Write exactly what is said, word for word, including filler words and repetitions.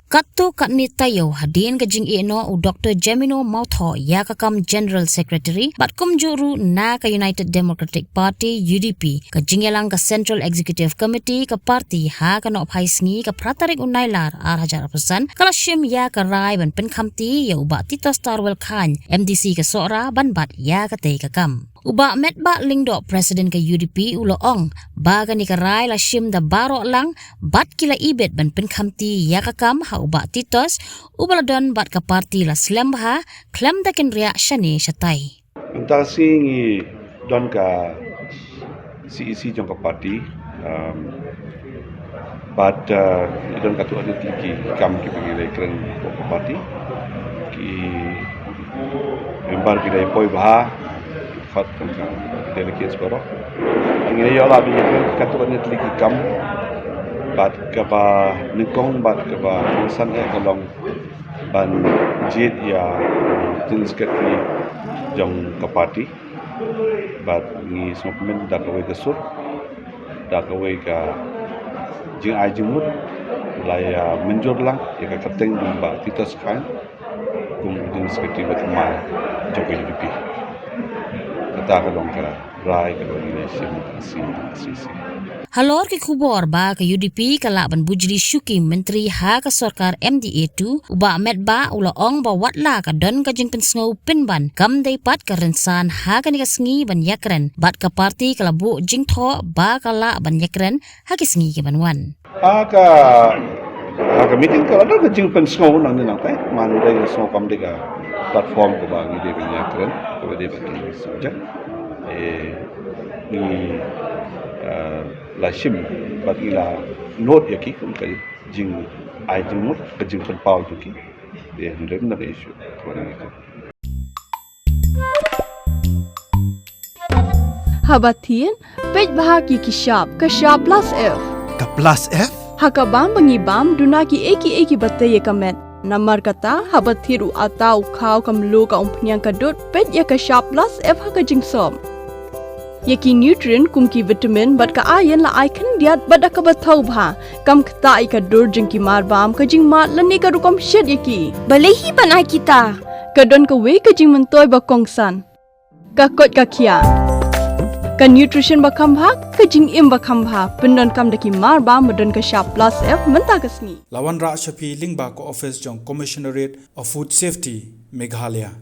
Katto katne taïew hadien ka jingïehnoh u Doktor Jemino Mawthoh ïa ka kam General Secretary bad kumjuh ruh na ka United Democratic Party, U D P, ka jingïalang ka Central Executive Committee ka party ha ka nohphai sngi ka phra tarik u Nailar ar hajar arphew san ka la shim ïa ka rai ban pynkhamti ïa u Bah Titosstarwell Chyne, M D C ka Sohra, ban bat ïa katei ka kam. U Bah Metbah Lyngdoh, President ka U D P, u la ong ba kane ka rai la shim da baroh lang bad ki la ibit ban pynkhamti ïa ka kam ha u Bah Titos, uba la don bad ka party la slem bha khlem da kynriah shane shatai. Mynta ka sngi ngi don ka C E C jong ka party, um, bad, uh, ngi don katto katne tylli ki kam kiba ngi la ïakren bad ka party. Ki member ki la ïapoi bha, khot kum ka delegates baroh. Ngi la ïoh lad ban ïakren katto katne tylli ki kam, bad kaba nyngkong bad kaba kongsan eh ka long ban jied ïa, uh, General Secretary jong ka party. Bad ngi sngewkmen da kawei ka sur, da kawei ka jingai jingmut, la ïa mynjur lang ïa ka kyrteng jong Bah Titos Chyne kum u General Secretary ba thymmai jong ka U D P. Kata ka long ka rai kaba ngi la shim ha C E C. Halor ki khubor ba ka U D P ka lah ban bujli shuki Myntri ha ka sorkar M D A two, u Bah Metbah u la ong ba watla ka don ka jingpynsngew pynban, kam dei pat ka rynsan ha kane ka sngi ban ïakren bad ka party ka la buh jingthoh ba ka lah ban ïakren ha ki sngi ki ban wan. Ha ka, ha ka meeting ka la don ka jingpynsngew nangne nangtai, man dei ka sngew kam dei ka platform kaba ngi dei ban ïakren, kaba dei bad ki subject. Eh, ngi, eh, la shim bad ngi la note ïa ki kum ka jingai jingmut, ka jingpynpaw jong ki. Te hynrei na ka issue kaba ngi Haba thied, peit bha ki ki shap, ka shap plus F. Ka plus F? Ha ka bam ba ngi bam, duna ki ei ki ei kiba tei ïa ka met. Namar kata, haba thied u atta u khaw ka mluh ka umphniang ka dud, peit ïa ka shap plus F ha ka jingsop. Ïa ki nutrient kum ki vitamin bad ka iron la ai khyndiat bad da kaba thaw bha. Kam ktah ïa ka dur jong ki marbam, ka jingmad lane ka rukom shet ïa ki. Balei hi ban ai kita? Ka don kawei ka jingmyntoi ba kongsan. Ka koit ka khiah. Ka nutrition ba kham bha, ka jingim ba kham bha. Pyndonkam da ki marbam ba don ka shap plus F mynta ka sngi. La wanrah sha phi lyngba ka office jong Commissionerate of Food Safety, Meghalaya.